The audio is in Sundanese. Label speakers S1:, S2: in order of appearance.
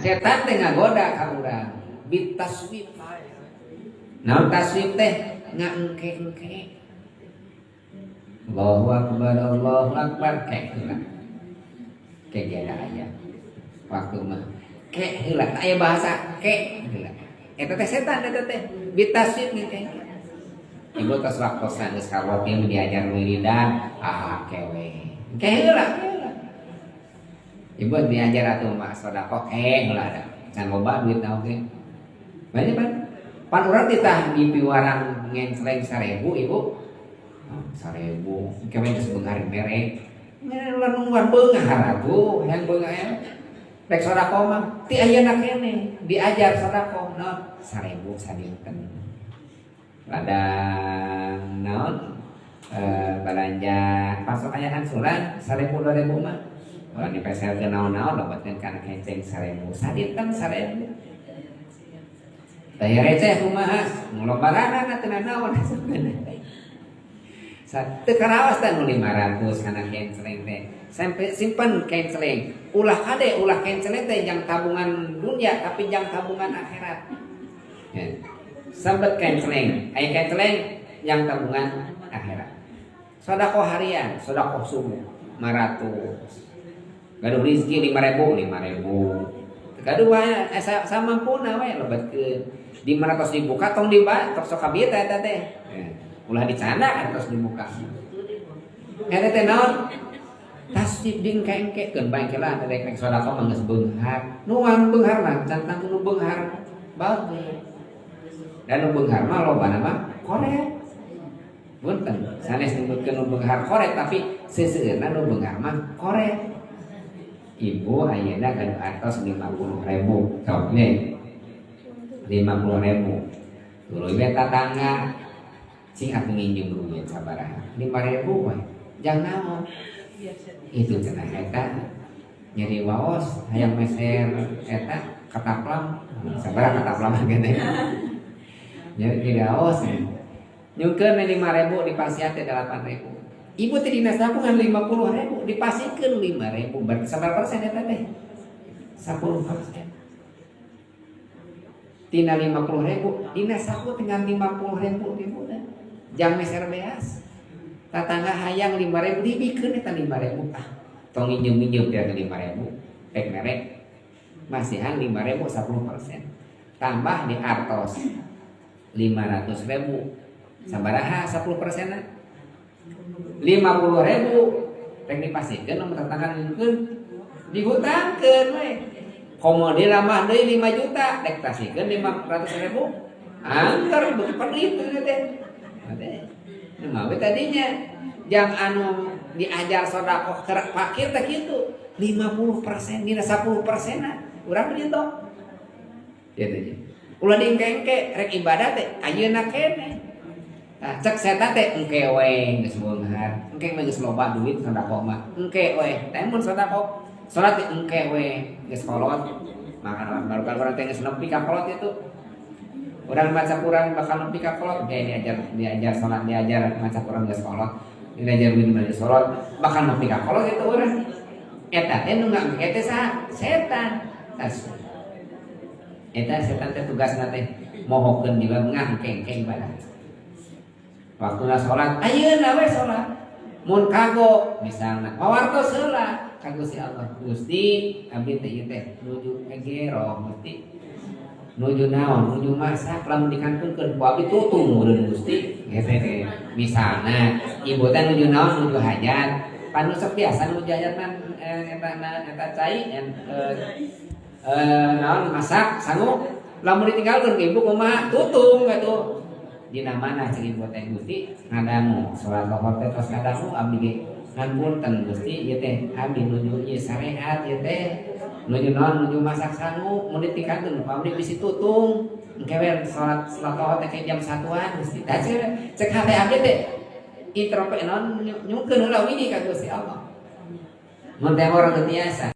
S1: Setan teh ngagoda ka urang bitaswif. Naon taswif teh? Ngaengke-engke. Allahu akbar, Allahu akbar, kek heula. Kek ge aya. Waktu mah kek heula, aya bahasa kek heula. Eta teh setan eta teh bitaswif ngengke. Ibu tos waktosna geus kawot diajar wiridan, ah kewe. Ke heula. Ibu diajar atuh mah sedekah ke heula da. Can loba duit na oge. Banyak pan. Pan urang titah dipiwarang ngencleng 1000 ibu. Oh, 1000. Kewe geus beunghar mere. Mere ulah nungguan beunghar atuh, hayang beunghar ya. Rek sedekah mah ti ayeuna keneh diajar sedekah naon 1000 sadinten. Ladang naon balanja pasok aya angsuran 1000 2000 mah. Kalau dipeselkeun naon-naon lobatkeun kana kenceng 1000 sadinten 1000. Teh receh kumaha? Nu lobaranana teu naon. Teu karaos teh nu 500 kana kenceleng teh. Sampai simpen kenceleng. Ulah kade ulah kenceleng teh jang tabungan dunia tapi jang tabungan akhirat. Ya. Sambet kenceleng, aya kenceleng yang tabungan akhirat. Sodakoh harian, sodakoh subuh 500. Gaduh rezeki 5000, 5000. Gaduh wae samampuna we lebetkeun. 500 dibuka tong diba tok sok kabieu eta teh. Ulah dicanda atos dibuka. Eta teh naon? Taswif diengke-engkekeun bae lah rek rek sedekah mah geus beunghar. Nu anu beunghar mah can tangtu nu beunghar bagus. Dan nu beunghar mah lobana mah koret. Punten, sanes nyebutkeun nu beunghar koret tapi seseueurna nu beunghar mah koret. Ibu ayeuna gaduh artos 50.000. Sok nih. 50.000. Tuluy we tatangga cing atuh nginjem duit sabaraha? 5.000 we. Jang naon? Itu cenah eta nyeri waos hayang meser eta kataplam sabaraha kataplam gede. Nyeri waos. Nyungkeun 5.000 dipasihan teh 8.000. Ibu teh dina saku ngan 50.000 dipasihkeun 5.000 berarti sabaraha persen eta teh? 10%. Tina 50.000 dina saku dengan 50.000 ibu teh. Jang meser beas. Tatangga hayang 5.000 dibikeun eta 5.000 ah. Tong nginjem-nginjem teh 5.000 pek merek. Masihan 5.000 10%. Tambah di artos 500.000. Sabaraha 10%-na? 50.000 rek dipasihkeun nomor tetangga nyungkeun dihutangkeun we. Komo deui lamah deui 5 juta rek pasihkeun 500.000 angker beuki pedit teh. Teh. Nu we tadinya jang anu diajar sedekah keur fakir teh kitu 50% dina 10%-na urang begitu. Gitu. Ulah diengke-engke rek ibadah teh ayeuna keneh. Nah, cek setan teh engke we geus beunghar. Engke mah geus loba duit sedekah mah. Engke we, teh mun sedekah salat teh engke we geus kolot. Maka baru kan urang teh geus nepi ka kolot itu. Urang maca Quran bakal nepi ka kolot, engke diajar diajar salat diajar maca Quran geus kolot. Diajar minum aja salat bakal nepi ka kolot itu urang. Eta teh nu ngangke teh saha? Setan. Tas. Eta setan teh tugasna teh mohokeun jiwa ngangkeng ibadah. Waktuna salat, ayeuna we salat. Mun kagok misalna, pawartos heula ka Gusti Allah. Gusti, abdi teh ieu teh nuju ngegero Gusti. Nuju naon? Nuju masak lamun dikantunkeun ku abdi tutung meureun Gusti. Gitu teh. Misalna ibu teh nuju naon? Nuju hajat. Pan nu sok biasa nuju hajat mah eta eta cai naon masak sangu lamun ditinggalkeun ke ibu kumaha tutung atuh. Dina mana cek ibu teh Gusti ngadangu salat lohor teh tos ngadangu abdi ge ngan punten Gusti ieu teh abdi nuju ieu syariat ieu teh nuju naon nuju masak sangu mun ditinggalkeun ku abdi bisi tutung engke we salat salat lohor teh jam 1-an Gusti tah cek hate abdi teh introspek naon nyungkeun heula widi ka Gusti Allah mun teh urang teu biasa.